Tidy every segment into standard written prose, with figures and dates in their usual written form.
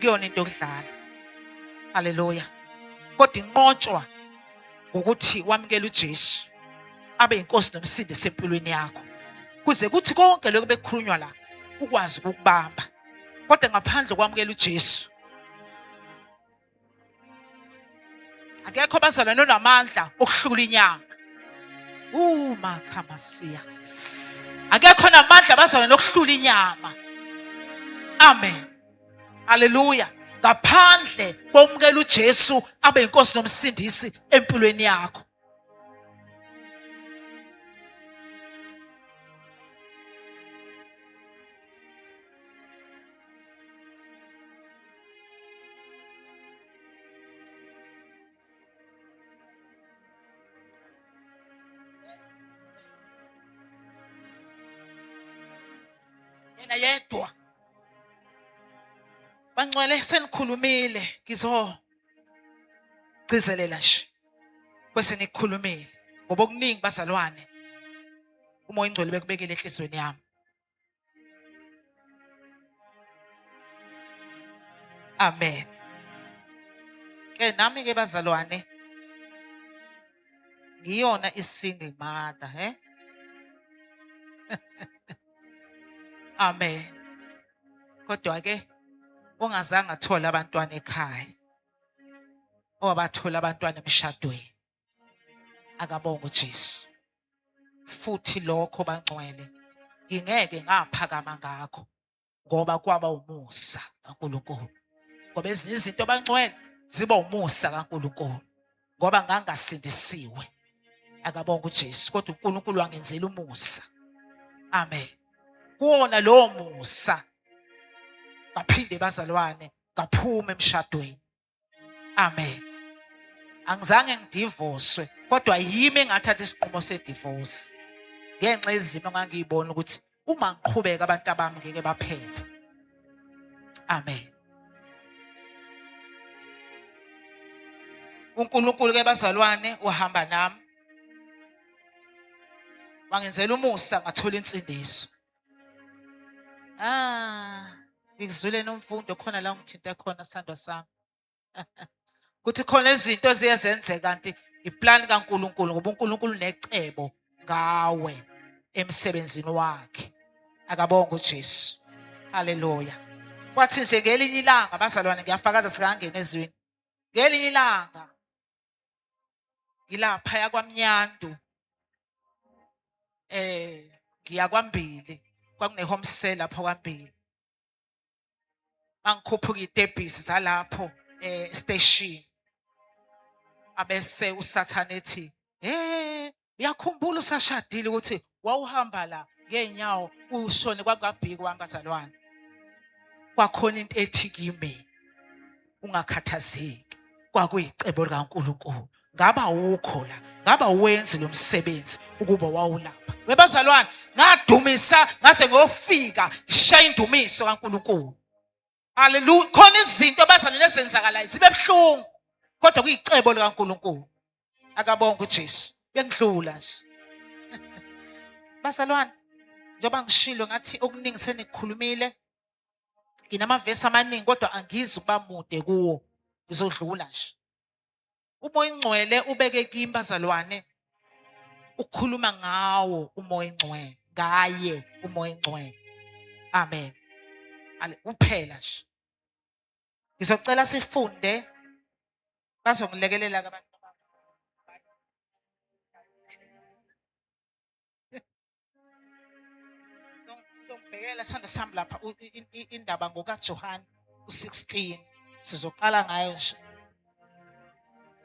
Kuyona into yokudlala. Haleluya. Kodwa inqotshwa ngokuthi wamukele uJesu abe inkosi nomsindisi empilweni yakho. Kuze kuthi konke lokho bekukhulunywa la ukwazi ukukubamba. Kodwa ngaphandle kwamukela uJesu akekho abazalwane onamandla okuhlula inyama. Umakhamasiya. Akekho namandla abazalwane okuhlula inyama. Amen. Haleluya. Ngaphandle komukela uJesu abe inkosi nomsindisi empilweni yakho. Yena yedwa. Bangcwele senikhulumile ngizogcizelela nje kwese nikukhulumile ngoba okuningi bazalwane umoya ingcwele bekubekile enhlizweni yami. Amen. Ke nami ke bazalwane ngiyona i-single mother, he? Amen. Kodwa ke ongazange athole abantwana ekhaya, owabathola abantwana emshadweni, akabonge uJesu. Futhi lokho bangcwele ngingeke ngaphakama ngakho ngoba kwaba umusa kaNkulunkulu. Ngoba ezinye izinto bangcwele ziba umusa kaNkulunkulu ngoba ngangasindisiwe. Akabonge uJesu, kodwa uNkulunkulu wangenzela umusa. Amen. Kuwona lowo musa ngaphinde bazalwane ngaphuma emshadweni. Amen. Angizange ngidivoswe kodwa yimi engathatha isinqumo sedivorce ngenxa yezimo engangiyibona ukuthi uma ngiqhubeka abantu abami ngeke baphephe. Amen. uNkulunkulu ke bazalwane uhamba nami wangenzela umusa ngathola insindiso. Ah, ngikuzwile nomfundo khona la ungithinta khona sandwa sami. Kuthi khona izinto eziye zenzeka kanti iplan kaNkuluNkulu ngoba uNkulunkulu unecebo ngawe emsebenzini wakhe. Akabonge uJesu. Haleluya. Kwathi nje ngelinye ilanga bazalwane ngiyafakaza sikangena ezweni. Ngelinye ilanga ngilaphaya kwaMnyandu ngiya kwambili kwakune home cell lapho kwambili mangikhuphuka itebhisi zalapho station abese usathane ethi hey uyakhumbula usashadile ukuthi wawuhamba la ngeenyawo ushone kwakabhiki wami bazalwane kwakhona into ethi kimi ungakhathazeki kwakuyicebo likaNkulunkulu ngaba wukho la ngaba wenzi lo msebenzi ukuba wawulapha webazalwane ngadumisa ngaze ngiyofika ngishaya indumiso kaNkulunkulu. Haleluya. Khona izinto abazalwane ezenzakalayo zibe buhlungu kodwa kuyicebo likaNkulunkulu. Akabonge uJesu. Bengidlula nje. Bazalwane njengoba ngishilo ngathi okuningi senikukhulumile nginamavesi amaningi kodwa angizi ukuba mude kuwo ngizodlula nje. Umoya ingcwele ubeke kimi bazalwane ukukhuluma ngawo umoya ingcwele ngaye umoya ingcwele. Amen. Kuphela nje. Ngizocela sifunde bazongilekelela abantu. Ngibhekela sithando sami lapha indaba ngokaJohane u-16 sizoqala ngayo nje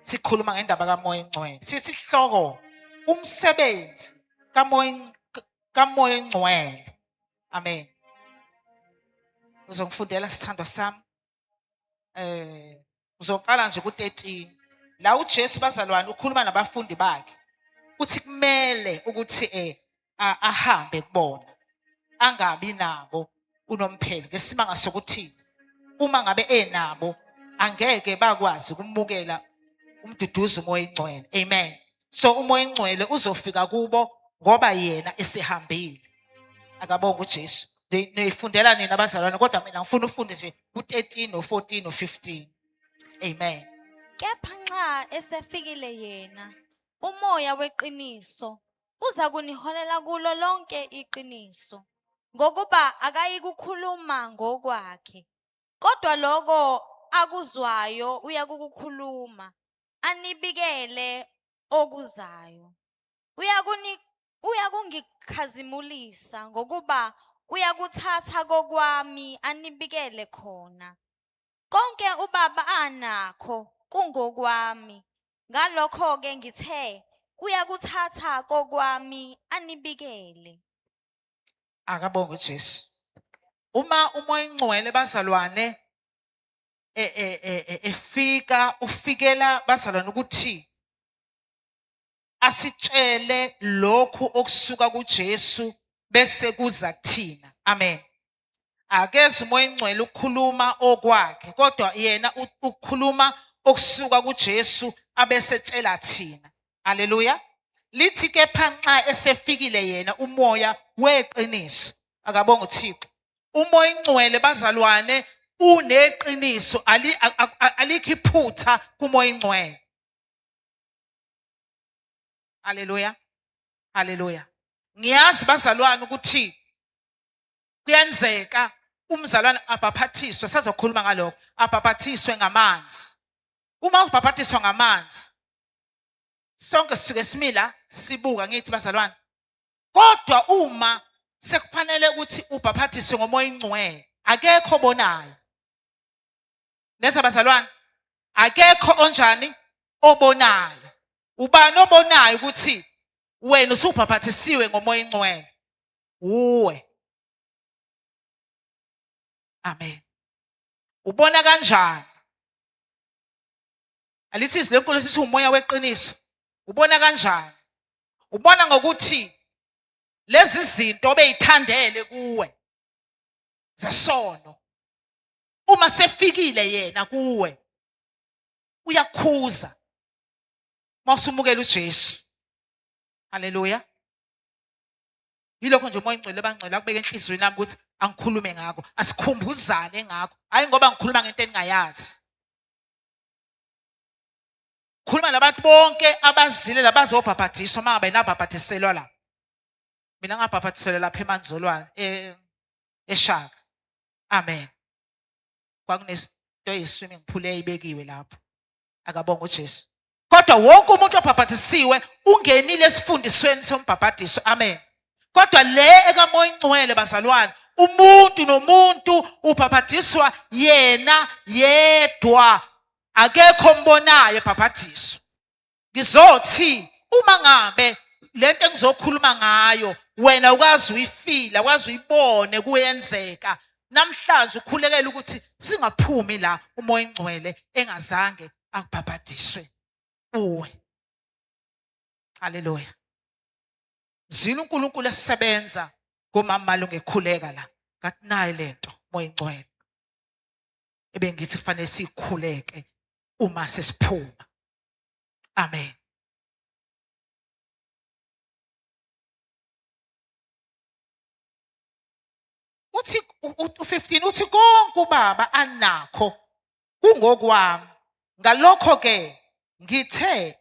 sikhuluma ngendaba kaMoya Ingcwele. Sisihloko umsebenzi kaMoya Ingcwele. Amen. Uzongifundela sithandwa sami. Uzoqala nje ku-13 la uJesu bazalwane ukhuluma nabafundi bakhe uthi kumele ukuthi ahambe kubona angabi nabo unomphelo ngesimanga sokuthi uma ngabe enabo angeke bakwazi ukumukela umduduzi umoya ingcwele. Amen. So umoya ingcwele uzofika kubo ngoba yena esehambile. Akabonge uJesu. Niyifundela nina abazalwane kodwa mina ngifuna ufunde nje ku-13 no-14 no-15. Amen. Kepha nxa esefikile yena, uMoya weqiniso, uzakuniholela kulo lonke iqiniso, ngokuba akayikukhuluma ngokwakhe, kodwa lokho akuzwayo uyakukukhuluma, anibikele okuzayo. Uyakungikhazimulisa, ngokuba uyakuthatha kokwami anibikele khona. Konke uBaba anakho kungokwami. Ngalokho-ke ngithe, uyakuthatha kokwami anibikele. Akabonge uJesu. Uma uMoya oNgcwele bazalwane efika ufikela bazalwane ukuthi asitshele lokhu okusuka kuJesu bese kuza kuthina. Amen. Akeze uMoya oNgcwele ukukhuluma okwakhe kodwa yena ukukhuluma okusuka kuJesu abesetshela thina. Haleluya. Lithi kepha nxa esefikile yena uMoya weqiniso. Akabonge uThixo. UMoya oNgcwele bazalwane uneqiniso, alikho iphutha kuMoya oNgcwele. Haleluya. Haleluya. Ngiyazi bazalwane ukuthi kuyenzeka umzalwane abhaphathiswe, sazokhuluma ngalokho, abhaphathiswe ngamanzi. Uma ubhaphathiswa ngamanzi, sonke sisuke simila sibuka ngithi bazalwane. Kodwa uma sekufanele ukuthi ubhaphathiswe ngoMoya oNgcwele, akekho obonayo. Neza bazalwane, akekho onjani obonayo. Ubani obonayo ukuthi wena usubhaphathisiwe ngoMoya oNgcwele? Uwe. Amen. Ubona kanjani? Alithi izwi lenkolo sithi umoya weqiniso. Ubona kanjani? Ubona ngokuthi lezi zinto obeyithandele kuwe zesono uma sefikile yena kuwe uyakhuza mawusumukela uJesu. Haleluya. Yilokho nje uMoya oNgcwele bangcwele akubeke enhliziyweni yami ukuthi angikhulume ngakho, asikhumbuzane ngakho, hhayi ngoba ngikhuluma ngento eningayazi. Khuluma nabantu bonke abazile labazobhabhadiswa uma ngabe nabhabhadiselwa la. Mina ngabhabhadiselwa lapha eManzolwane eShaka. Amen. Kwakunento eyi-swimming pool eyayibekiwe lapho. Akabonge uJesu. Kodwa wonke umuntu obhabhadisiwe ungenile esifundisweni sombhabhadiso. Amen. Kodwa le ekaMoya oNgcwele bazalwane, umuntu nomuntu ubhabhadiswa yena yedwa, akekho ombonayo ebhabhadiswa. Ngizothi uma ngabe lento engizokhuluma ngayo wena ukwazi uyifila, ukwazi uyibone kuyenzeka namhlanje, ukhulekela ukuthi singaphumi la uMoya oNgcwele engazange akubhabhadiswe uwe. Haleluya. Mzwile uNkulunkulu esebenza ngomama Malunga ekhuleka la, ngathi nayi lento Moya oNgcwele ebengithi kufanele sikhuleke uma sesiphuma. Amen. Uthi u-15 uthi konke uBaba anakho kungokwami, ngalokho ke ngithe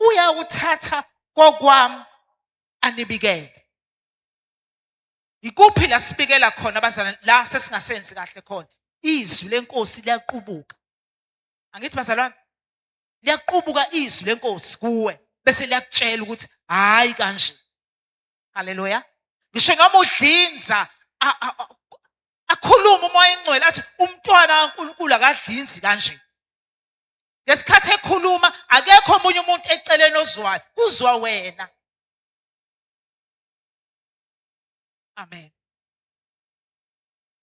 uyawuthatha kokwami anibikele. Ikuphi la sibikela khona bazalwane la sesingasenzi kahle khona? Izwi lenkosi liyaqubuka. Angithi bazalwane, liyaqubuka izwi lenkosi kuwe bese liyakutshela ukuthi hayi kanje. Haleluya. Ngisho noma udlinza akhulume uMoya oNgcwele athi umntwana kaNkulunkulu akadlinzi kanje. Ngesikhathi ekhuluma akekho omunye umuntu eceleni ozwayo, kuzwa wena. Amen.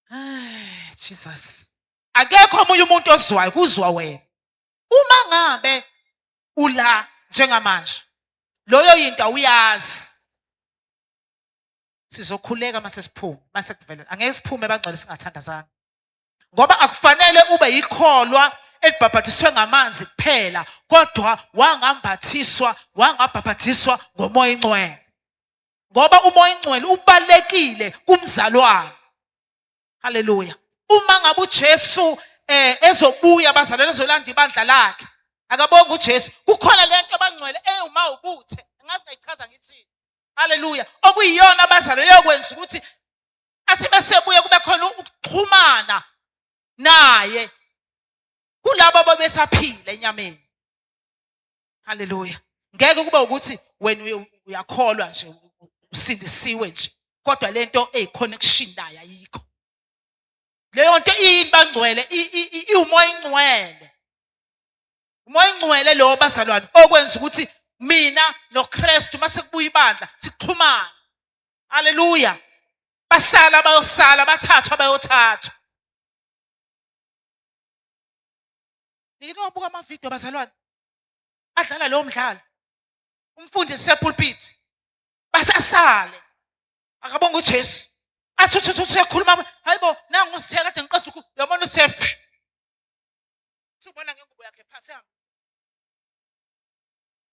Ay, Jesus. Akekho omunye umuntu ozwayo, kuzwa wena. Uma ngabe ula njengamanje, loyo yinto awuyazi. Sizokhuleka mase siphuma, mase kuvela. Angeke siphume bangcwele singathandazanga. Ngoba akufanele ube yikholwa elibhabhadiswe ngamanzi kuphela, kodwa wangambathiswa, wangabhabhadiswa ngoMoya oNgcwele. Ngoba uMoya oNgcwele ubalekile kumzalwane. Haleluya. Uma ngabe uJesu ezobuya bazalwane ezolanda ibandla lakhe. Akabonge uJesu. Kukhona lento abangcwele ewuma ubuthe. Angazi ngayichaza ngithini. Haleluya. Okuyiyona abazalwane eyokwenza ukuthi athi besebuye kube khona ukuxhumana naye kulabo ababesaphila enyameni. Haleluya. Ngeke kube ukuthi wena uyakholwa nje usindisiwe nje kodwa lento eyi-connection nayo ayikho. Leyo nto iyini bangcwele iwumoya ingcwele. Umoya ingcwele lo bazalwane okwenza ukuthi mina noKristu mase kubuya ibandla sixhumane. Haleluya. Basala bayosala bathathwa bayothathwa. Nike niwabuka amavidiyo bazalwane adlala lowo mdlalo. Umfundisi sepulpit basasale. Akabonga uJesu. Athi uthi uthi uyakhuluma hayibo nangu usithe kade ngiqeda uku uyabona usephi. Usubona ngengubo yakhe phansi yami.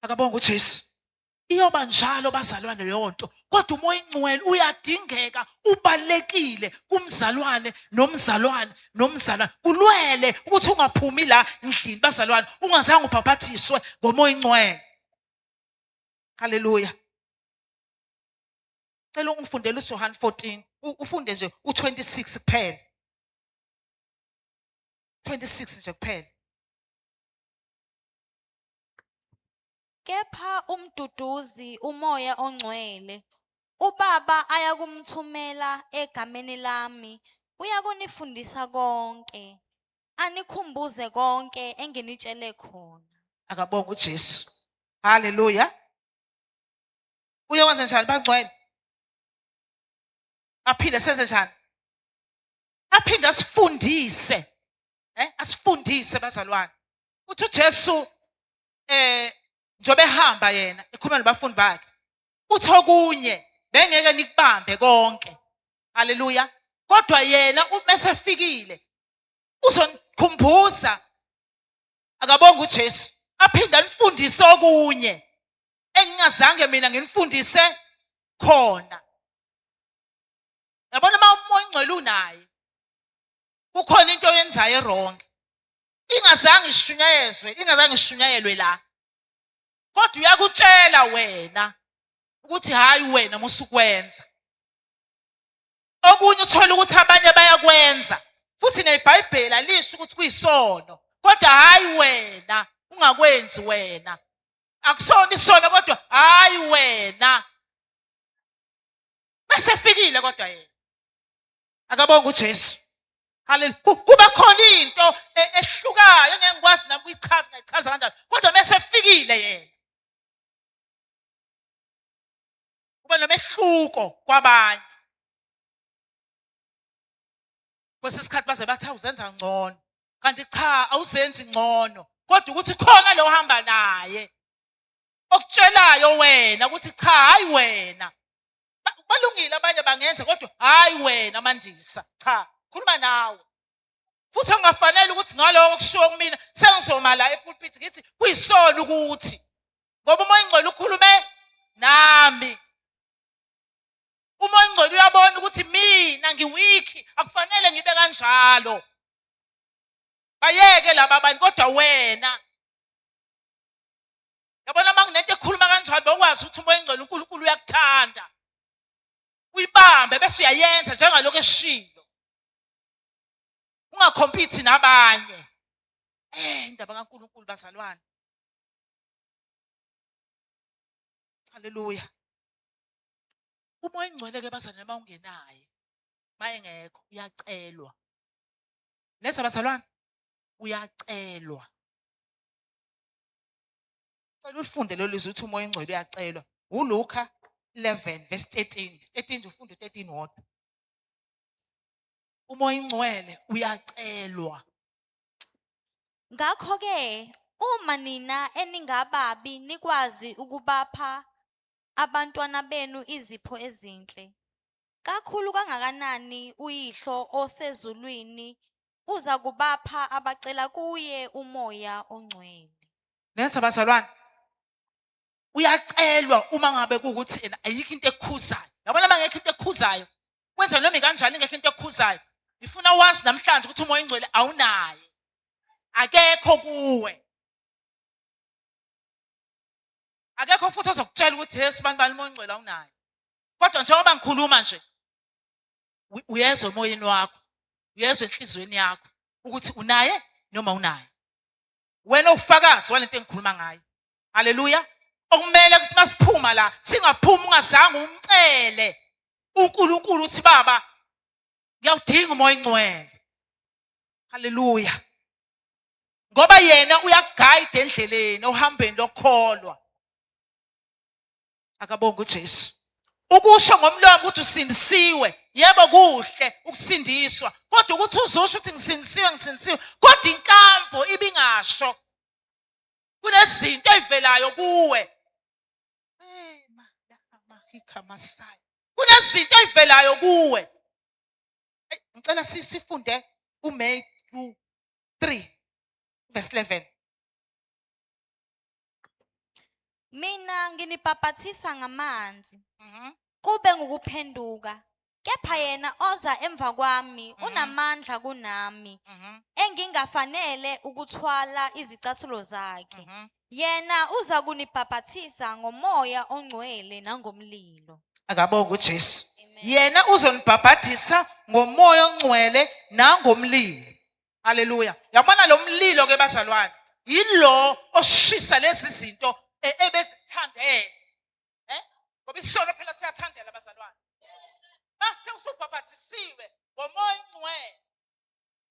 Akabonga uJesu. Iyoba njalo bazalwane leyo nto kodwa umoya ingcwele uyadingeka ubalekile kumzalwane nomzalwane nomzalwane kulwele ukuthi ungaphumi la endlini bazalwane ungazange ubhaphathiswe ngomoya ingcwele. Haleluya. Cela ungifundele uJohn 14 ufunde nje u26 kuphela. 26 nje kuphela. Kepha uMduduzi, uMoya oNgcwele, uBaba ayakumthumela egameni lami, uyakunifundisa konke, anikhumbuze konke enginitshele khona. Akabonge uJesu. Haleluya. Uyokwenza njani bangcwele? Aphinde senze njani? Aphinde asifundise. Asifundise bazalwane. Uthi uJesu njengoba ehamba yena ekhuluma nabafundi bakhe uthi okunye bengeke nikubambe konke. Haleluya. Kodwa yena mesefikile uzonikhumbuza. Akabonge uJesu. Aphinde anifundise okunye engingazange mina nginifundise khona. Yabona uma uMoya oNgcwele unaye kukhona into oyenzayo wrong ingazange ishunyayezwe, ingazange ishunyayelwe la, kodwa uyakutshela wena ukuthi hayi wena musukwenza. Okunye uthola ukuthi abanye bayakwenza futhi neBhayibheli alisho ukuthi kuyisono, kodwa hayi wena ungakwenzi wena. Akusona isono kodwa hayi wena. Bese fikile kodwa yena. Akabonge uJesu. Haleluya. Kuba khona into ehlukayo engeke ngikwazi nami ukuyichaza, ngayichaza kanjani, kodwa mese efikile yena kuba nomehluko kwabanye. Kwesinye isikhathi baze bathi awuzenza ngcono, kanti cha awuzenzi ngcono, kodwa ukuthi khona lo ohamba naye okutshelayo wena ukuthi cha hayi wena. Balungile abanye bangenza, kodwa hayi wena Mandisa, cha khuluma nawe. Futhi angafanele ukuthi ngaloko okushiwo kumina sengizoma la epulpit ngithi kuyisona ukuthi ngoba uMoya oNgcwele ukhulume nami. Umoya oNgcwele uyabona ukuthi mina ngiwiki, akufanele ngibe kanjalo. Bayeke laba abanye, kodwa wena yabona uma kunento ekhuluma kanjalo bokwazi ukuthi uMoya oNgcwele uNkulunkulu uyakuthanda, uyibambe bese uyayenza njengalokho eshilo, ungakhompithi nabanye. Indaba kaNkulunkulu bazalwane. Haleluya. Umoya oNgcwele ke bazalwane uma ungenaye, uma engekho uyacelwa. Neza bazalwane, uyacelwa. Cela ulifunde lelo lizwi uthi umoya oNgcwele uyacelwa. uLuka 11 verse 13. 13 nje ufunde 13 wodwa. Umoya oNgcwele uyacelwa. Ngakho ke uma nina eningababi nikwazi ukubapha abantwana benu izipho ezinhle, kakhulu kangakanani uYihlo osezulwini uza kubapha abacela kuye uMoya oNgcwele. Nesa bazalwane, uyacelwa uma ngabe kuwukuthi yena ayikho into ekukhuzayo. Yabona uma ngekho into ekukhuzayo, wenza noma ikanjani ingekho into ekukhuzayo. Ngifuna wazi namhlanje ukuthi uMoya oNgcwele awunaye. Akekho kuwe. Akekho futhi ozokutshela ukuthi hey sibani bani uMoya oNgcwele awunaye. Kodwa njengoba ngikhuluma nje uyezwa emoyeni wakho, uyezwa enhliziyweni yakho ukuthi unaye noma unaye. Wena ufakazi walento engikhuluma ngayo. Haleluya. Okumele ukuthi masiphuma la singaphumi ungazange umcele uNkulunkulu uthi baba ngiyawudinga uMoya oNgcwele. Haleluya. Ngoba yena uyaguide endleleni ohambeni lokholwa. Akabonge uJesu. Ukusho ngomlomo ukuthi usindisiwe, yebo kuhle ukusindiswa, kodwa ukuthi uzosho ukuthi ngisindisiwe ngisindisiwe, kodwa inkambo ibingasho. Kunezinto ezivelayo kuwe. Kunezinto ezivelayo kuwe. Ngicela sifunde uMatthew 3 verse 11. Mina nginibhabhathisa ngamanzi kube ngukuphenduka, kepha yena oza emva kwami unamandla kunami, engingafanele ukuthwala izicathulo zakhe. Yena uza kunibhabhathisa ngoMoya oNgcwele nangomlilo. Akabonge uJesu. Yena uzonibhabhathisa ngoMoya oNgcwele nangomlilo. Haleluya. Yabona lo mlilo ke bazalwane, yilo oshisa lezi zinto ebezithandele. Eh? Ngoba isono phela siyathandela bazalwane. Mase usubhabhathisiwe ngoMoya oNgcwele,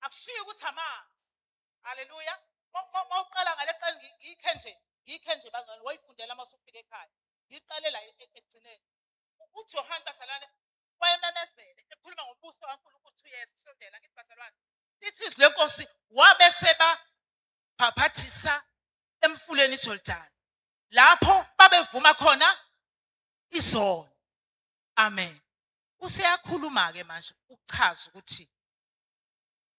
akushiyi ukuthi amanzi. Haleluya. Mawuqala ngale qala ngikhe nje, ngikhe nje bazalwane, wayifundela uma usufika ekhaya. Ngiqale la ekugcineni. UJohane bazalwane wayememezele ekhuluma ngombuso kaNkulunkulu 2 years kusondela ngithi bazalwane. Lithi izwi lenkosi wabe sebabhaphathisa emfuleni iJordan. Lapho babevuma khona izono. Amen. Useyakhuluma ke manje ukuchaza ukuthi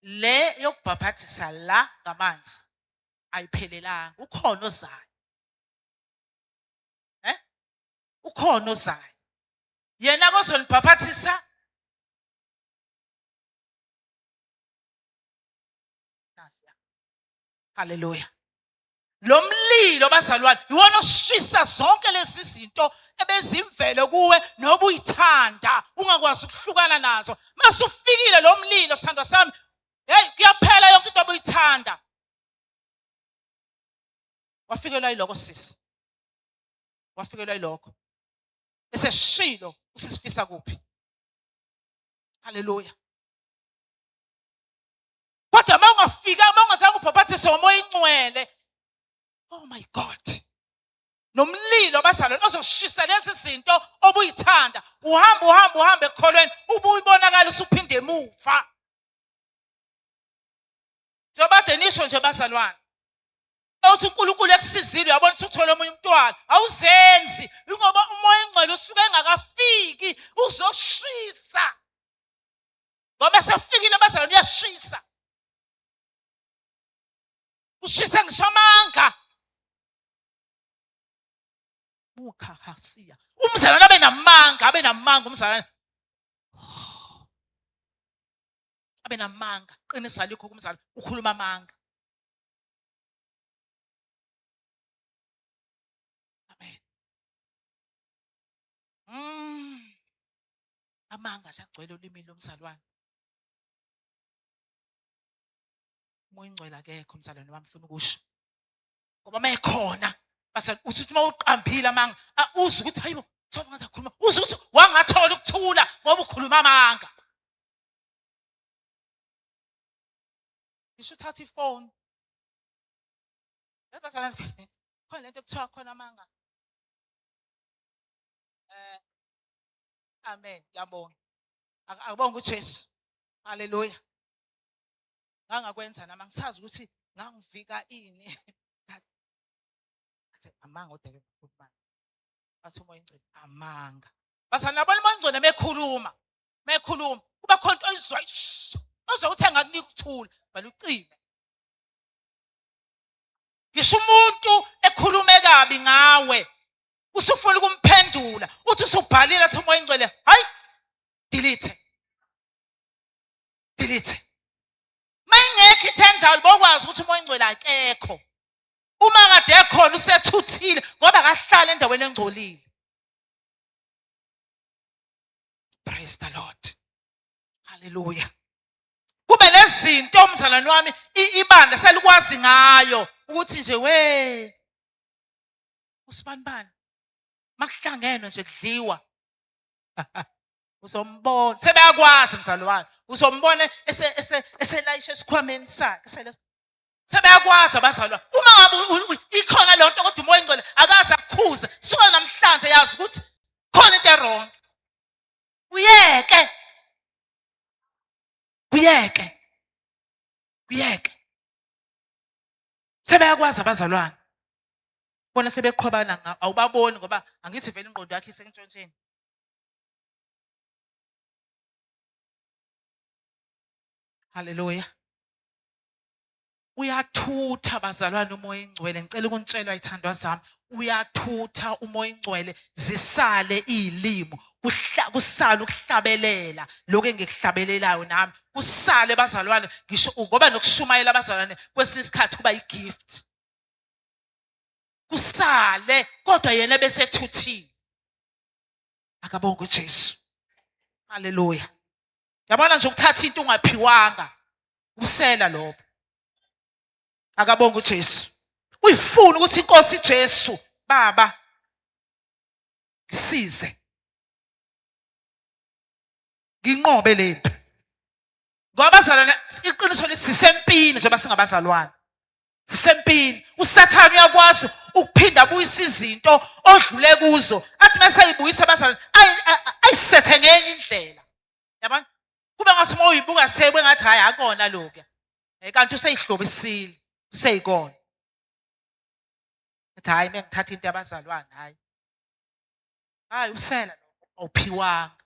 le yokubhaphathisa la ngamanzi ayiphelelanga, ukhona ozayo. Eh? Ukhona ozayo. Yena kozonibhaphathisa nasiya. Haleluya. Lo mlilo bazalwane iwona oshisa zonke lezi zinto ebezimvelo kuwe noba uyithanda ungakwazi ukuhlukana nazo. Masufikile lo mlilo sithandwa sami, hey kuyaphela yonke into obuyithanda. Wafikelwa yiloko sisi. Wafikelwa yilokho. Eseshilo usisifisa kuphi? Haleluya. Kodwa uma ungafika, uma ungazange ubhaphathise ngoMoya oNgcwele, oh my God, nomlilo bazalwane ozoshisa lezi zinto obuyithanda, uhamba uhamba uhamba ekukholweni, ubuyibonakala usuphinde emuva. Njengoba kade nisho nje bazalwane, uthi uNkulunkulu ekusizile, uyabona ukuthi uthole omunye umntwana, awuzenzi ingoba uMoya oNgcwele usuke engakafiki uzoshisa. Ngoba sefikile bazalwane uyashisa. Ushisa ngisho amanga. Mukhahasiya. Umzalwane abe namanga, abe namanga umzalwane. Abe namanga, qinisa likho kumzalwane, ukhuluma amanga. Amen. Amanga nje agcwele olimini lomzalwane. Umoya oNgcwele akekho mzalwane wami, ufuna ukusho. Ngoba uma ekhona, base uthi uma uqambile amanga, uzwe ukuthi hayibo, Jehova ngaze akhuluma, uzwe ukuthi wangathola ukuthula ngoba ukhuluma amanga. Ngisho uthatha ifoni. Bazalwane, khona lento ekuthiwa khona amanga. Amen, ngiyabonga. Akubonge uJesu. Haleluya. Ngangakwenza nami angisazi ukuthi ngangivika ini. Athi amanga odeke ukukhuluma. Bathi uMoya oNgcwele amanga. Bazalwane nabona uMoya oNgcwele mekhuluma, mekhuluma kuba khona into oyizwa ozwa ukuthi angakunika ukuthula, balucime. Ngisho umuntu ekhulume kabi ngawe, usufuna ukumphendula, uthi usubhalile athi uMoya oNgcwele, hayi, delete. Delete. Mayingekho into enjalo bokwazi ukuthi umoya ongcwele akekho. Uma kade ekhona usethuthile ngoba akahlali endaweni engcolile. Praise the Lord. Hallelujah. Kube nezinto mzalwane wami ibandla selikwazi ngayo ukuthi nje we usibanibani makuhlangenwe nje kudliwa uzombona sebeyakwazi mzalwane uzombona eselayisha esikhwameni sakhe sebeyakwazi abazalwane uma ngabe ikhona leyo nto kodwa umoya ingcwele akaze akukhuze suka namhlanje yazi ukuthi khona into erong uyeke uyeke uyeke sebeyakwazi abazalwane bona sebeqhwebana awubaboni ngoba angithi vele ingqondo yakhe isentshontsheni. Haleluya. Uyathutha bazalwane umoya ingcwele ngicela ukunitshelwa ithandwa zami uyathutha umoya ingcwele zisale izilimo kusale ukuhlabelela lokho engikuhlabelelayo nami kusale bazalwane ngisho ngoba nokushumayela abazalwane kwesinye isikhathi kuba i-gift kusale kodwa yena bese ethuthile. Akabonge uJesu. Haleluya. Yabona nje ukuthatha into ungaphiwanga usela lokho. Akabonge uJesu. Uyifuna ukuthi inkosi Jesu baba ngisize nginqobe lempi. Ngoba abazalwane iqiniso lithi sisempini njengoba singabazalwane. Sisempini. USathane uyakwazi ukuphinda abuyise izinto odlule kuzo. Athi mase eyibuyisa abazalwane ayisethe ngenye indlela. Yabona? Kube ngathi uma uyibuka sekwe ngathi hayi akona lokho. Eh, kanti useyihlobisile, useyikona. Ethi hayi mengithatha into yabazalwane hayi. Hayi usela lokho awuphiwanga.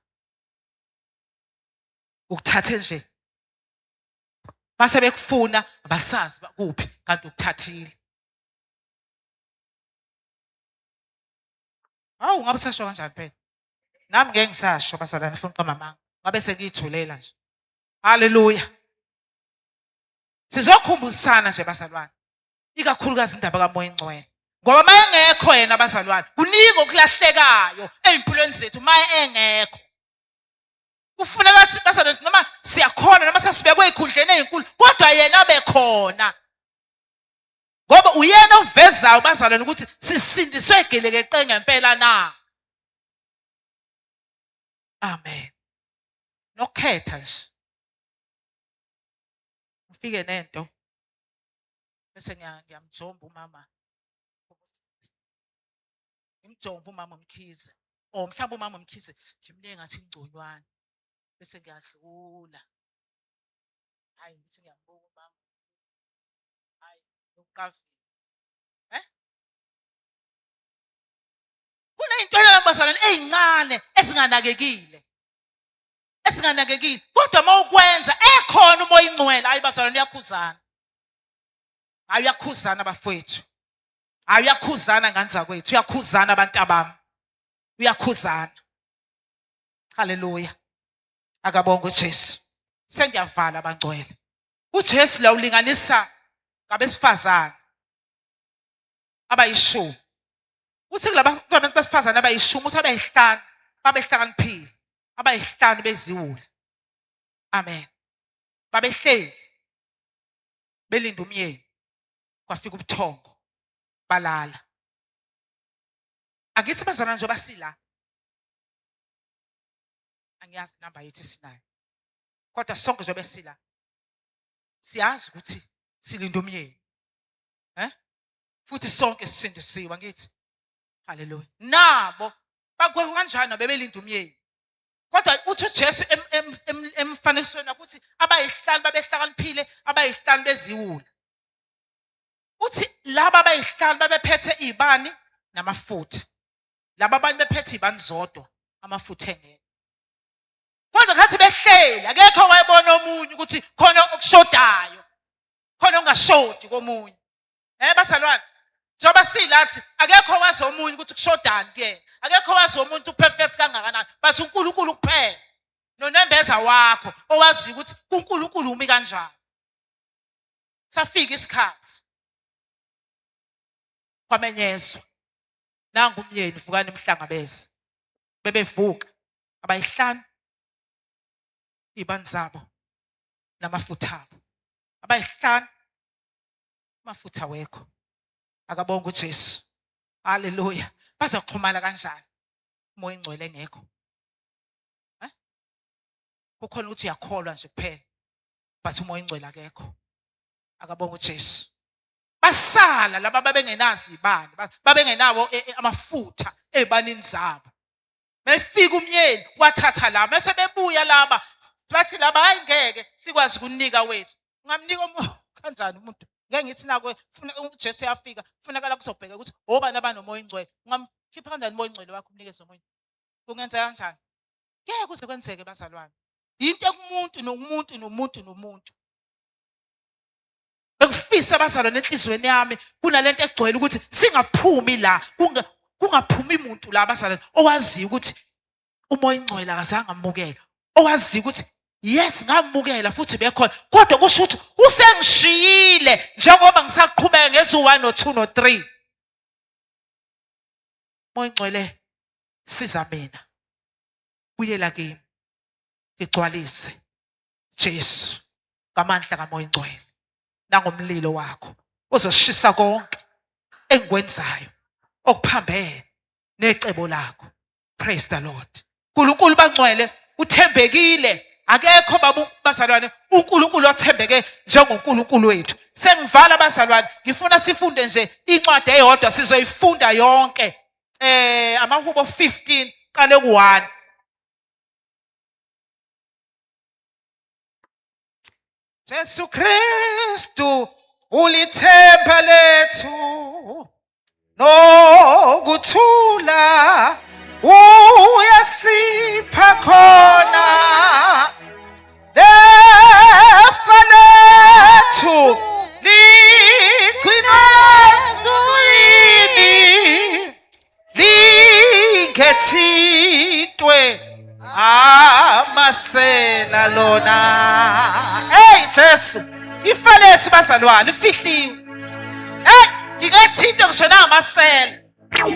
Ukuthathe nje. Base bekufuna abasazi kuphi kanti ukuthathile. Hawu ngabe usasho kanjani phela? Nami ngeke ngisasho bazalwane ngifuna uqamba amanga. Ngabe sengiyithulela nje. Haleluya. Sizokhumbuzana nje bazalwane. Ikakhulukazi indaba kaMoya Ingcwele. Ngoba uma engekho yena bazalwane, kuningi okulahlekayo ey'mpilweni zethu uma engekho. Kufuneka ukuthi bazalwane noma siyakhona noma sesibekwe ey'khundleni ey'nkulu kodwa yena abe khona. Ngoba uyena ovezayo bazalwane ukuthi sisindiswe gelekeqe ngempela na. Amen. Nokukhetha nje. Ufike nento bese ngiyamjomba umama. Ngimjomba umama uMkhize. Or mhlawumbe umama uMkhize ngimnike ngathi ngconywana. Bese ngiyadlula. Hayi ngithi ngiyambuka umama. Hayi uqavile. Eh? Kuney'ntwana bazalwane ey'ncane ezinganakekile. Ezinganakekile. Kodwa uma ukwenza ekhona umoya ingcwele, hayi bazalwane uyakhuzana. Hayi uyakhuzana bafowethu. Hayi uyakhuzana ngane zakwethu, uyakhuzana abantu abami. Uyakhuzana. Haleluya. Akabonge uJesu. Sengiyavala bangcwele. UJesu la ulinganisa ngabesifazane abayishumi. Uthi kulaba bantu besifazane abayishumi uthi abayihlanu babehlakaniphile, abayihlanu beziwula. Amen. Babehleli belinda umyeni. Kwafika ubuthongo balala. Angithi bazalwane njengoba sila. Angiyazi inamba yethu esinayo. Kodwa sonke njengoba sila siyazi ukuthi silinda umyeni. Eh? Futhi sonke sisindisiwe angithi. Haleluya. Nabo bakwenza kanjani bebelinda umyeni. Kodwa uthi uJesu emfanekisweni ukuthi abayihlanu babehlakaniphile, abayihlanu beziwula. Uthi laba abayihlanu babephethe izibani namafutha. Laba abanye bephethe izibani zodwa, amafutha engekho. Kodwa khathi behleli akekho owayebona omunye ukuthi khona okushodayo, khona okungashodi komunye. Eh bazalwane, njengoba silathi akekho owazi omunye ukuthi kushodani kuyena. Akekho owazi omuntu uperfect kangakanani, but uNkulunkulu kuphela. Nonembeza wakho owaziyo ukuthi kuNkulunkulu umi kanjani. Safika isikhathi. Kwamenyezwa. Nangu umyeni vukani emhlangabeze. Bebevuka abayihlanu iy'bani zabo namafutha abo. Abayihlanu amafutha awekho. Akabonge uJesu. Haleluya. Bazoxhumana kanjani? Umoya ingcwele engekho. Eh? Kukhona ukuthi uyakholwa nje kuphela. But umoya ingcwele akekho. Akabonge uJesu. Basala laba babengenazi ibani, babengenawo e, e, amafutha ezibanini zabo. Befika umyeni wathatha la bese bebuya laba bathi laba hayi ngeke sikwazi ukunika wethu. Ungamnika kanjani umuntu? Ngeke ngithi nako funa uJesu yafika kufunakala kuzobheka ukuthi obani abanomoya ingcwele. Ungamkhipha kanjani umoya ingcwele wakho umnikeze omunye? Kungenzeka kanjani? Ngeke kuze kwenzeke bazalwane. Yinto ekumuntu nomuntu nomuntu nomuntu. Bengifisa bazalwane enhliziyweni yami kunalento egcwele ukuthi singaphumi la kungaphumi muntu la bazalwane owaziyo ukuthi umoya ingcwele akazange amukele owaziyo ukuthi yes ngamukela futhi bekhona kodwa kusho ukuthi usengishiyile njengoba ngisaqhubeka ngezu-1 no-2 no-3 moya ingcwele siza mina buyela kimi ngigcwalise Jesu ngamandla kaMoya Ingcwele nangomlilo wakho ozoshisa konke engikwenzayo okuphambene necebo lakho. Praise the Lord. uNkulunkulu bangcwele uthembekile, akekho babu bazalwane uNkulunkulu othembeke njengoNkulunkulu wethu. Sengivala bazalwane, ngifuna sifunde nje incwadi eyodwa, sizoyifunda yonke. Amahubo 15 qale ku-1. Jesu Kristu ulithemba lethu nokuthula uyasipha khona lefa lethu ligcina ezulwini lingethintwe amasela lona. Hey Jesu, ifa lethu bazalwane ifihliwe. Hey, ngingethintwe ngisho nangamasela.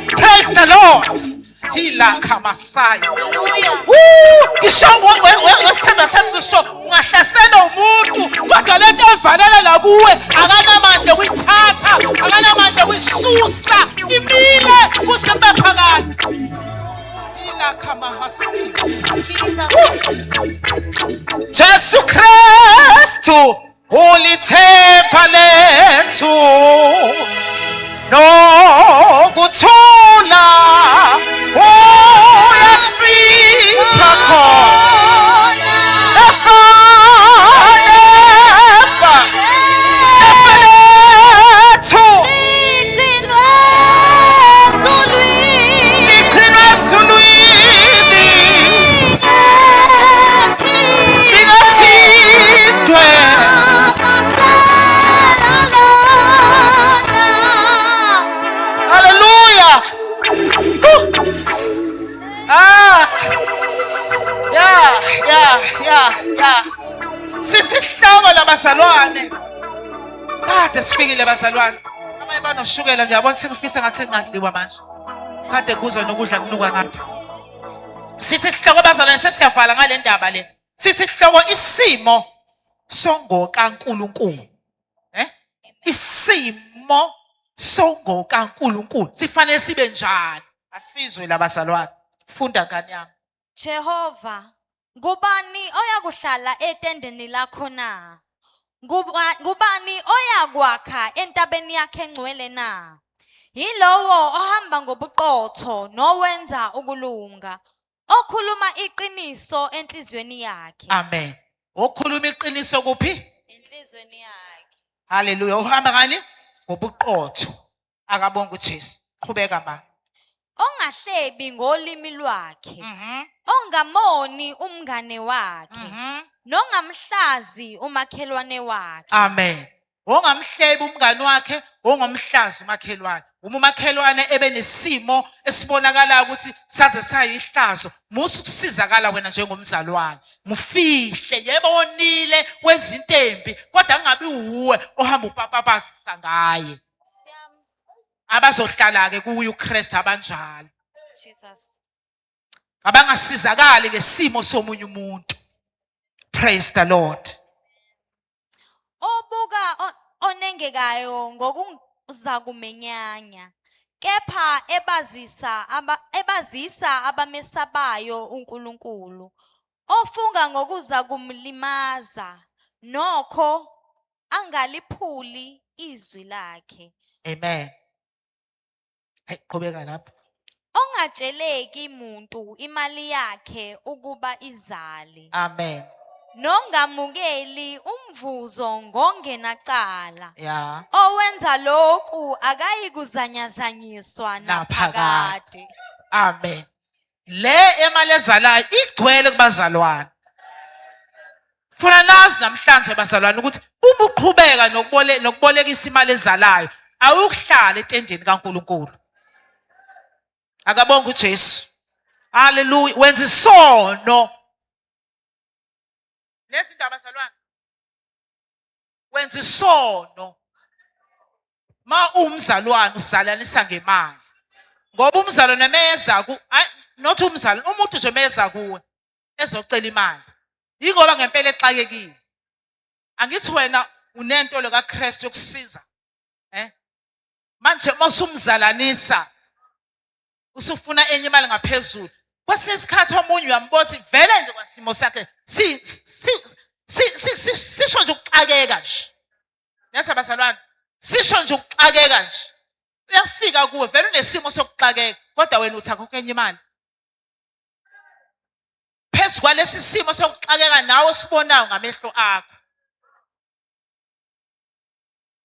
Praise the Lord. Hila kamasaya. Ngisho ngosithandwa sami ngisho ungahlasela umuntu kodwa lento evalela la kuwe akanamandla okuyithatha, akanamandla okuyisusa, imile kuze kube phakade. Hila kamahasi. Jesu Kristu ulithemba lethu nokuthula uyasipha khona efa efa efa lethu ligcinwe ezulwini lingathintwe. Hallelujah. Ah. Yeah, yeah, yeah, yeah. Sisihloko labazalwane. Kade sifikile bazalwane. Abanye banoshukela ngiyabona sengifisa ngathi engadliwa manje. Kade kuzwa nokudla kunuka ngapha. Sithi sihloko bazalwane sesiyavala ngale ndaba le. Sisihloko isimo songokaNkulunkulu. Eh? Isimo songokaNkulunkulu sifanele sibe njani? Asizwe labazalwane. Funda ngane yami. Jehova, ngubani oyakuhlala etendeni lakho na? Ngubani oyakwakha entabeni yakhe engcwele na? Yilowo ohamba ngobuqotho nowenza ukulunga, okhuluma iqiniso enhliziyweni yakhe. Amen. Okhuluma iqiniso kuphi? Enhliziyweni yakhe. Haleluya. Uhamba ngani? Ngobuqotho. Akabonga uJesu. Qhubeka ma. Ongahlebi ngolimi lwakhe. Ongamoni umngane wakhe. Nongamhlazi umakhelwane wakhe. Amen. Ongamhlebi umngani wakhe, ongamhlazi umakhelwane. Uma umakhelwane ebe nesimo esibonakalayo ukuthi saze sayihlazo, musa ukusizakala wena njengomzalwane. Mufihle, yebo wonile, wenza into embi, kodwa kungabi wuwe ohamba upapapazisa ngaye. Abazohlala-ke kuye uKristu abanjalo. Jesus. Abangasizakali ngesimo somunye umuntu. Praise the Lord. Obuka onengekayo ngokuzakumenyanya, kepha ebazisa ebazisa abamesabayo uNkulunkulu. Ofunga ngokuza kumlimaza, nokho angaliphuli izwi lakhe. Amen. Hayi qhubeka lapho. Ongatsheleki muntu imali yakhe ukuba izale. Amen. Nongamukeli umvuzo ngongenacala. Ya. Owenza lokhu akayikuzanyazanyiswa Naphakade. naphakade. Amen. Le emali ezalayo igcwele kubazalwane. Funa nazi namhlanje bazalwane ukuthi uma uqhubeka nokubolekisa imali ezalayo awukuhlala etendeni kaNkuluNkulu. Akabonge uJesu. Haleluya. Wenza isono. Lezi ndaba bazalwane. Wenza isono. Ma umzalwane uzalanisa ngemali. Ngoba umzalwane meza ku not umzalwane, umuntu nje meza kuwe ezocela imali. Yingoba ngempela exakekile. Angithi wena unento lo kaKristu yokusiza. Manje mawusumzalanisa usufuna enye imali ngaphezulu. Kwesinye isikhathi omunye uyambona ukuthi vele nje kwasimo sakhe sisho nje ukuxakeka nje. Nesa bazalwane, sisho nje ukuxakeka nje. Uyafika kuwe vele unesimo sokuxakeka, kodwa wena uthi akukho enye imali. Phezu kwalesi simo sokuxakeka nawe osibonayo ngamehlo akho.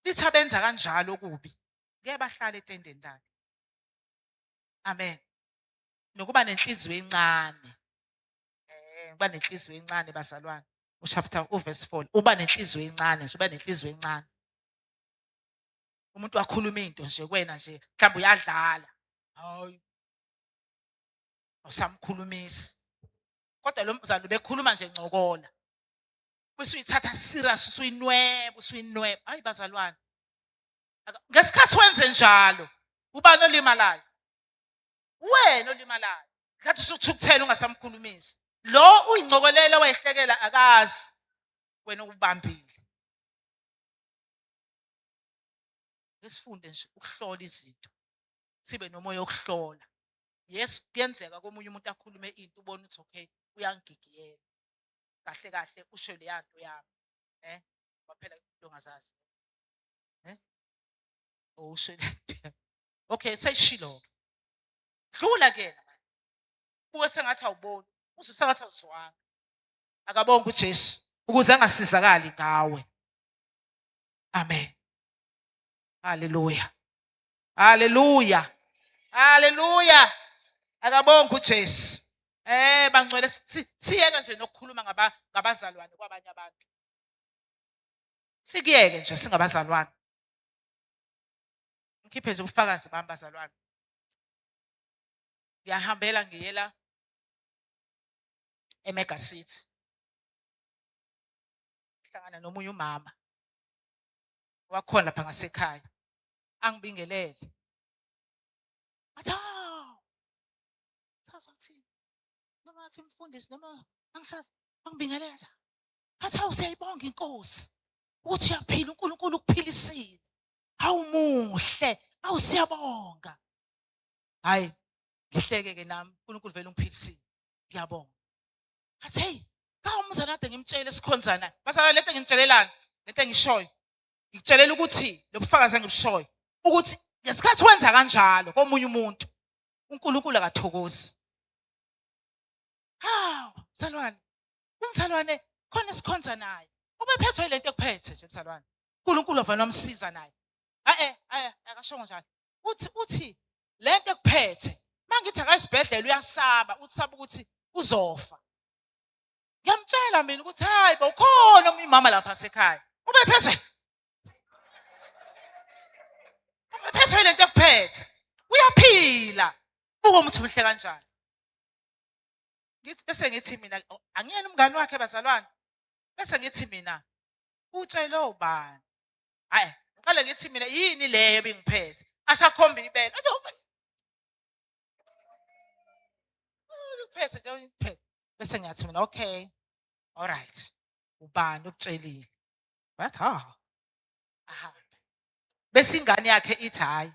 Lithi abenza kanjalo okubi ngeke bahlale etendeni lakhe. Amen. Nokuba nenhliziyo encane. Uba nenhliziyo encane bazalwane. Uchapter uverse 4. Uba nenhliziyo encane nje, uba nenhliziyo encane. Umuntu wakhuluma into nje kuwena nje, mhlawumbe uyadlala. Hayi. Awusamkhulumisi. Kodwa lo mzali ubekhuluma nje ncokola. Bese uyithatha serious, usuyinweba, usuyinweba. Hayi bazalwane. Ngesikhathi wenze njalo, ubani olimalayo? Wena olimalayo. Ngathi usuthukuthela ungasamkhulumisi. Lo uyincokolela wayihlekela akazi. Wena ukubambile. Esifunde nje ukuhlola izinto. Sibe nomoya wokuhlola. Yes, kuyenzeka komunye umuntu akhulume into ubone ukuthi okay, uyangigigiyela. Kahle kahle usho leya nto yami. Kwaphela into ongazazi. Usho le nto. Okay, seyishilo ke. Dlula kuyena manje. Buke sengathi awuboni, uzwe sengathi awuzwanga. Akabonge uJesu ukuze angasizakali ngawe. Amen. Hallelujah. Hallelujah. Hallelujah. Akabonge uJesu. Bangcwele siyeke nje nokukhuluma ngabazalwane kwabanye abantu. Sikuyeke nje singabazalwane. Ngikhiphe nje ubufakazi bami bazalwane. Ngiyahambela ngiyela eMega City. Ngihlangana nomunye umama wakhona lapha ngasekhaya. Angibingelele. Athi, hawu, sazi wathini? Noma ngathi mfundisi noma angisazi, angibingelele. Athi, hawu, siyayibonga inkosi ukuthi uyaphila, uNkulunkulu ukuphilisile. Hawu muhle, hawu siyabonga. Hayi, ngihleke ke nami, uNkulunkulu vele ungiphilisile. Ngiyabonga. Athi, hey, ka umzana kade ngimtshele sikhonzana. Bazalwane, lento engimtshelelana, lento engishoyo. Ngikutshelela ukuthi lobufakazi engibushoyo ukuthi ngesikhathi wenza kanjalo komunye umuntu uNkulunkulu akathokozi. Hawu, mzalwane, umzalwane khona esikhonza naye. Ubephethwe lento ekuphethe nje mzalwane. uNkulunkulu wavele wamsiza naye. Akashongo njalo. Uthi lento ekuphethe mangithi akayisibhedlela uyasaba, uthi saba ukuthi uzofa. Ngiyamtshela mina ukuthi hayi bo, ukhona omunye umama lapha sekhaya. Ubephethwe. Uphethwe lento ekuphethe. Uyaphila. Buka umuthi muhle kanjani. Ngithi bese ngithi mina oh, angiyena umngani wakhe bazalwane. Bese ngithi mina utshele ubani? Hayi, ngiqale ngithi mina yini leyo ebingiphethe? Asakhomba ibele. Uphethe nje uphethe. Bese ngiyathi mina okay. All right. Ubani ukutshelile? Wathi ha. Ahambe. Bese ingane yakhe ithi hayi.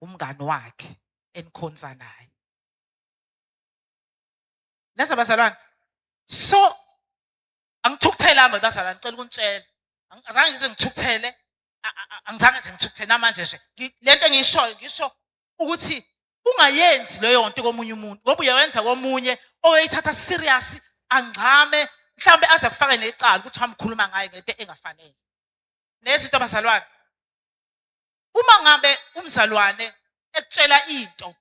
Umngani wakhe enikhonza naye. Neza bazalwane. So angithukuthelanga bazalwane ngicela ukunitshela. Azange ngize ngithukuthele. Angizange nje ngithukuthele namanje nje. Lento engiyishoyo ngisho ukuthi ungayenzi leyo nto komunye umuntu ngoba uyawenza komunye oyithatha serious angxame mhlawumbe aze kufake necala ukuthi wamkhuluma ngaye ngento engafanele. Nezinto bazalwane. Uma ngabe umzalwane ekutshela into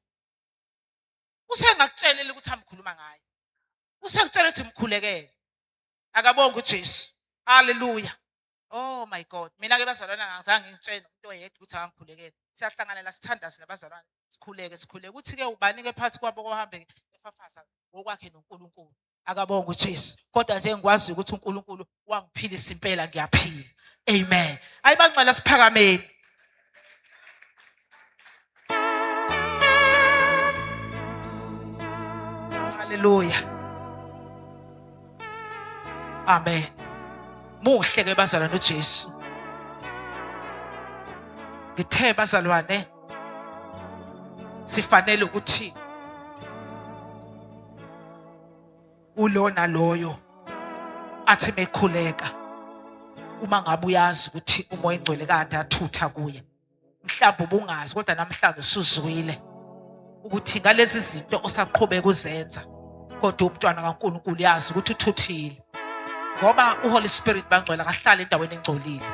usengakutshelela ukuthi amkhuluma ngaye. Usekutshela ukuthi mkhulekele. Akabonge uJesu. Hallelujah. Oh my God. Mina ke bazalwane angizange ngitshele nomuntu oyedwa ukuthi akangikhulekele. Siyahlangana la sithandaze nabazalwane. Sikhuleke sikhuleke. Uthi ke ubani ke phakathi kwabo kohambe efafaza ngokwakhe noNkulunkulu. Akabonge uJesu. Kodwa nje ngikwazi ukuthi uNkulunkulu wangiphilisa impela ngiyaphila. Amen. Ayibangcwele siphakameni. Haleluya. Amen. Muhle ke bazalwane uJesu. Ngithe bazalwane sifanele ukuthi ulona loyo athi mekhuleka uma ngabe uyazi ukuthi umoya ingcwele kade athutha kuye mhlawumbe ubungazi kodwa namhlanje usuzwile ukuthi ngalezi zinto osaqhubeka uzenza kodwa umntwana kaNkulunkulu yazi ukuthi uthuthile ngoba uHoly Spirit bangcwele akahlala endaweni engcolile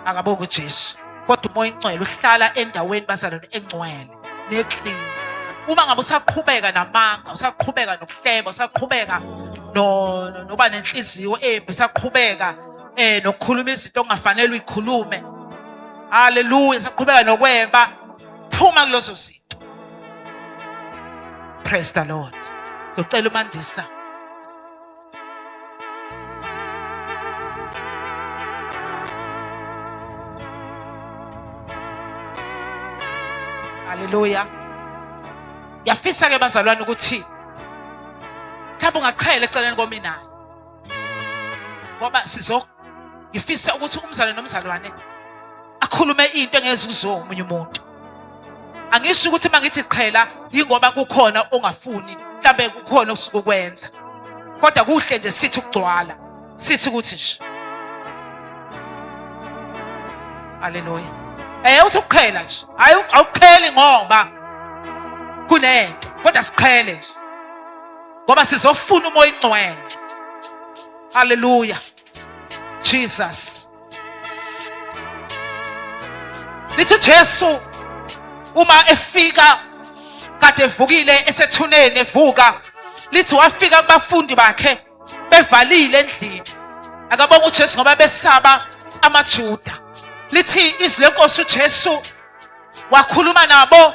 akabonge uJesu kodwa umoya ingcwele uhlala endaweni bazalwane engcwele neclean uma ngabe usaqhubeka namanga usaqhubeka nokuhleba usaqhubeka no noba nenhliziyo embi usaqhubeka eh nokukhuluma izinto ongafanele uyikhulume haleluya saqhubeka nokweba phuma kulezo zinto praise the lord ngicela umandisa Haleluya. Ngiyafisa ke bazalwane ukuthi mhlawumbe ungaqhela eceleni kominayo. Ngoba sizo ngifisa ukuthi umzalwane nomzalwane akhulume into engeze uzwe omunye umuntu. Angisho ukuthi uma ngithi qhela yingoba kukhona ongafuni mhlambe kukhona osuke ukwenza. Kodwa kuhle nje sithi ukugcwala. Sithi ukuthi nje. Haleluya. Eh uthi ukuqhela nje. Hayi awuqheli ngoba kunento kodwa siqhele nje. Ngoba sizofuna umoya ingcwele. Haleluya. Jesus. Lithi Jesu uma efika kade evukile esethuneni evuka lithi wafika kubafundi bakhe bevalile endlini akabonga uJesu ngoba besaba amaJuda lithi izwi lenkosi uJesu wakhuluma nabo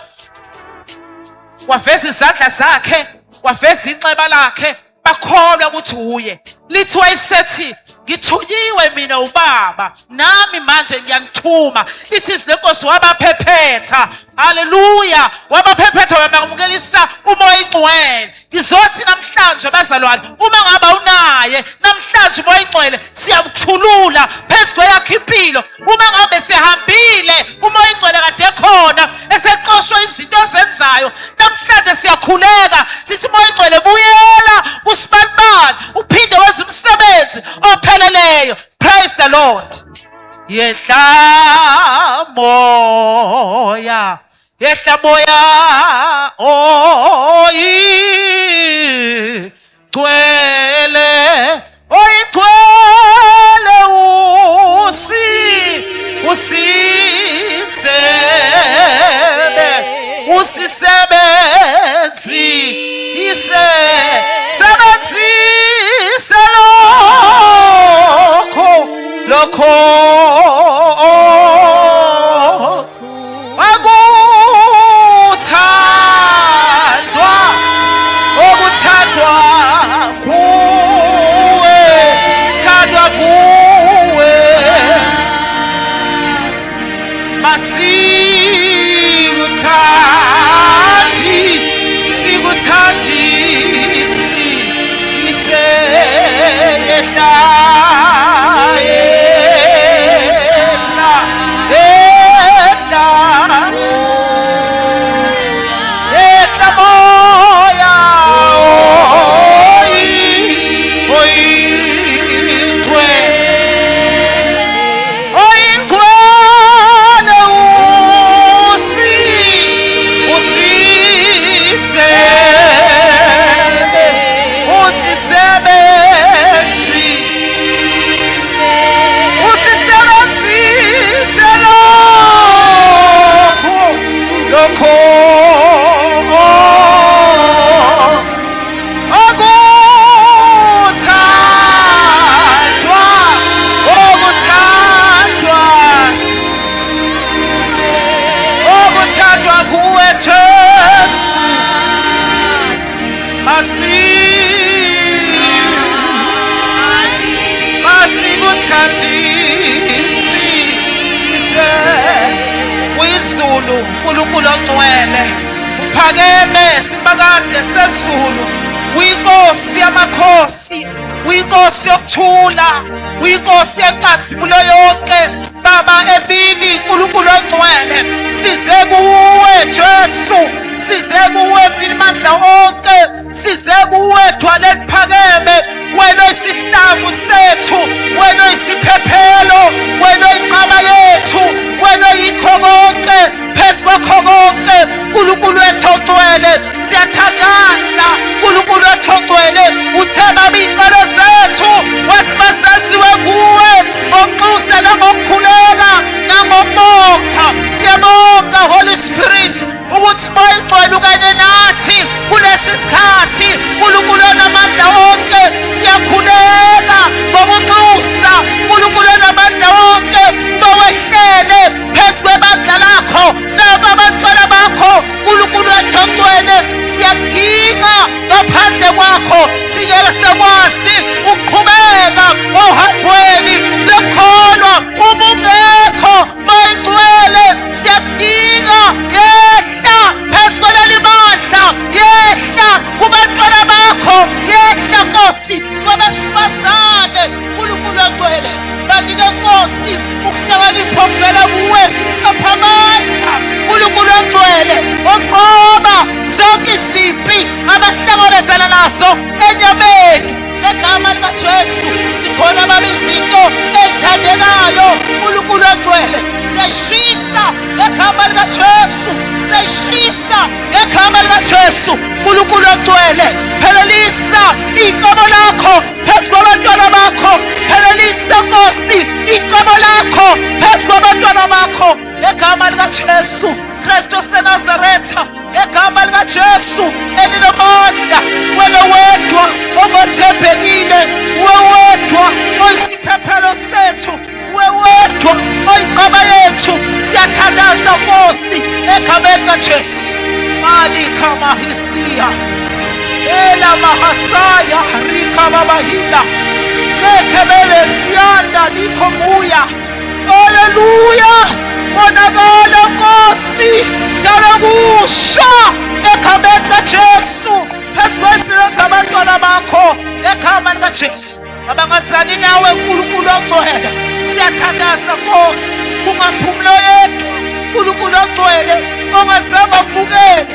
waveza izandla zakhe waveza inxeba lakhe bakholwa ukuthi uye lithi wayesethi ngithunyiwe mina ubaba nami manje ngiyanithuma lithi izwi lenkosi wabaphephetha haleluya wabaphephetha wabamukelisa umoya ingcwele ngizothi namhlanje bazalwane uma ngaba unaye namhlanje umoya ingcwele siyamthulula phezu kweyakho impilo uma ngabe sihambile umoya ingcwele kade khona esexoshwe izinto azenzayo namhlanje siyakhuleka sithi umoya ingcwele buyela kusibanibani uphinde wenze umsebenzi opheleleyo praise the lord yehla moya yehla moya oyi gcwele oyigcwele usi usisebe usisebenzi ise sebenzise lokho lokho Masikuthandi, sikuthandisi, isehla, ehla, ehla, ehla moya, oyingcwele, oyingcwele, usisebe, usisebenzi, usisebenzise lokho, lokho okuthandwa, okuthandwa, okuthandwa kuwe Jesu. Masikuthandisise kwizulu, uNkulunkulu ongcwele, uphakeme simakade sezulu, uyinkosi yamakhosi, uyinkosi yokuthula, uyinkosi yenkazimulo yonke. Baba emini, uNkulunkulu ongcwele, size kuwe Jesu, size kuwe Mninimandla onke, size kuwe dwala eliphakeme, wena oyisihlangu sethu, wena oyisiphephelo, wena oyinqaba yethu, wena oyikho konke, phezu kwakho konke. uNkulunkulu wethu ongcwele, siyathandaza. uNkulunkulu wethu ongcwele, uthe baba iy'celo zethu wathi mazaziwe kuwe ngokunxusa nangokukhuleka nangokubonga. Siyabonga Holy Spirit ukuthi Moya Oyingcwele ukanye nathi kulesi sikhathi. uNkulunkulu onamandla onke, siyakhuleka ngokunxusa. uNkulunkulu onamandla onke, bawehlele phezu kwebandla lakho laba abantwana bakho. uNkulunkulu wethu ongcwele, siyakudinga, ngaphandle kwakho singeke sakwazi ukuqhubeka ohambweni lokukholwa. Uma ungekho Moya Oyingcwele, siyakudinga, yehla phezu kwaleli bandla, yehla kubantwana bakho, yehla Nkosi kwabesifazane. uNkulunkulu ongcwele, banike Nkosi ukuhlakanipha okuvela kuwe, aphamandla uNkulunkulu ongcwele onqoba zonke izimpi abahlangabezana nazo enyameni. Ngegama likaJesu sikhona baba izinto ezithandekayo uNkulunkulu ongcwele, siyayishisa ngegama likaJesu, siyayishisa ngegama likaJesu. uNkulunkulu ongcwele, phelelisa icebo lakho phezu kwabantwana bakho, phelelisa Nkosi icebo lakho phezu kwabantwana bakho ngegama likaJesu Kristu waseNazaretha, ngegama likaJesu elinomandla. Wena wedwa ongothembekile, wewedwa oyisiphephelo sethu, wewedwa oyinqaba yethu, siyathandaza Nkosi egameni likaJesu. Malika mahisia ela mahasaya rika babahila lekebele siyanda likho muya. Haleluya, bonakala Nkosi, dala kusha egameni likaJesu phezu kwempilo zabantwana bakho ngegama likaJesu. Abangazani nawe uNkulunkulu ongcwele, siyathandaza Nkosi, kungaphumula yedwa uNkulunkulu ongcwele ongazange akubukele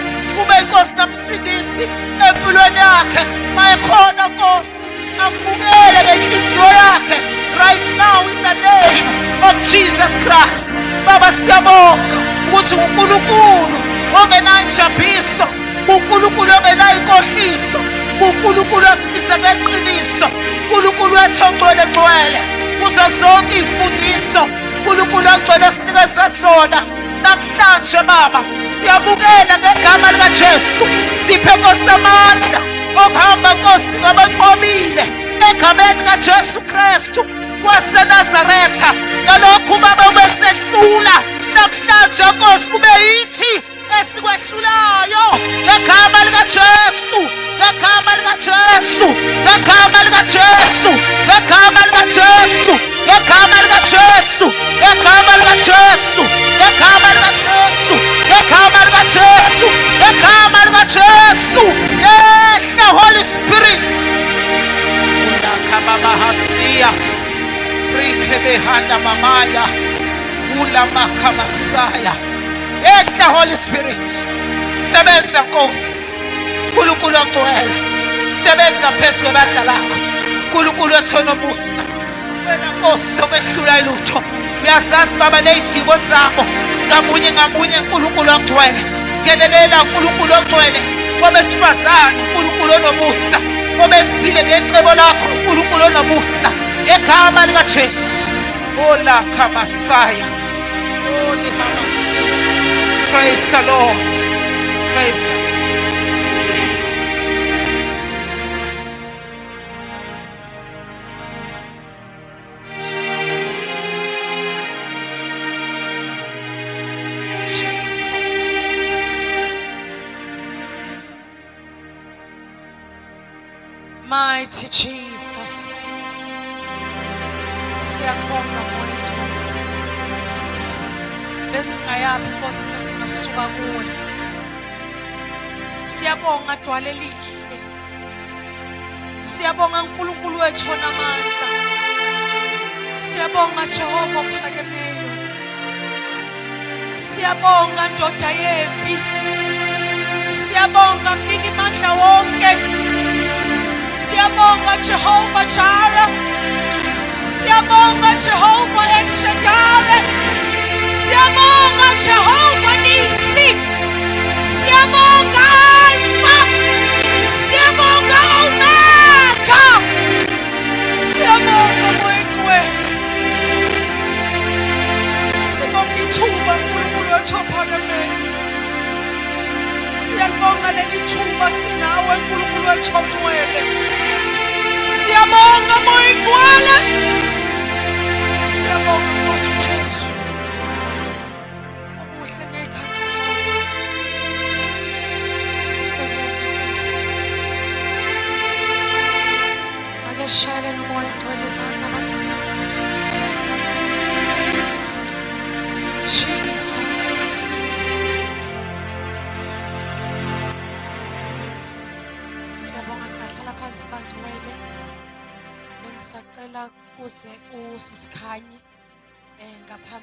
ube inkosi nomsindisi empilweni yakhe. Mayekhona Nkosi, akubukele ngenhliziyo yakhe right now in the name of Jesus Christ. Baba, siyabonga ukuthi uNkulunkulu ongenayo injabiso, uNkulunkulu ongenayo inkohliso, uNkulunkulu osiza ngeqiniso, uNkulunkulu wethu ongcwele ngcwele kuzo zonke iy'fundiso uNkulunkulu ongcwele osinikeza zona namhlanje. Baba, siyabukela ngegama likaJesu, siphe Nkosi amandla okuhamba Nkosi ngabanqobile egameni likaJesu Kristu waseNazaretha. Nalokhu baba ubesehlula namhlanje Nkosi, kube yithi esikwehlulayo ngegama likaJesu, ngegama likaJesu, ngegama likaJesu, ngegama likaJesu, ngegama likaJesu, ngegama likaJesu, ngegama Kebehanda mamaya. Ulamakha masaya. Ehla Holy Spirit. Sebenza Nkosi. uNkulunkulu ogcwele. Sebenza phezu kwebandla lakho. uNkulunkulu othonomusa. Wena Nkosi obehlula lutho. Uyazazi Baba nezidingo zabo. Ngamunye ngamunye uNkulunkulu ogcwele. Ngenelela uNkulunkulu ogcwele. Kwabesifazane uNkulunkulu onomusa. Obenzile ngecebo lakho uNkulunkulu onomusa. Ngegama likaJesu. Ola kamasaya. Holy Hamasi. Praise the Lord. Praise the Jesus. Jesus. Mighty Jesus. Siyakubonga Moya Ongcwele. Besingayaphi Nkosi besingasuka kuwe. Siyabonga Dwala elihle. Siyabonga uNkulunkulu wethu onamandla. Siyabonga Jehova ophakemeyo. Siyabonga ndoda yempi. Siyabonga mnini mandla wonke. Siyabonga Jehova Jireh. Siyabonga Jehova El Shaddai. Siyabonga Jehova Nisi. Siyabonga Alpha. Siyabonga Omega. Siyabonga Moya Ongcwele. Sibonga ithuba uNkulunkulu wethu ophakemeyo. Siyalibonga leli thuba sinawe uNkulunkulu wethu ongcwele. Siyabonga Moya Ongcwele. Siyabonga Nkosi uJesu. Umuhle ngezikhathi zonke. Siyabonga Nkosi. Ake shayeleni uMoya Ongcwele izandla bazalwane. Jesus. Siyabonga ningahlala phansi bangcwele. Bengisacela kuze usisikhanyi ngaphambi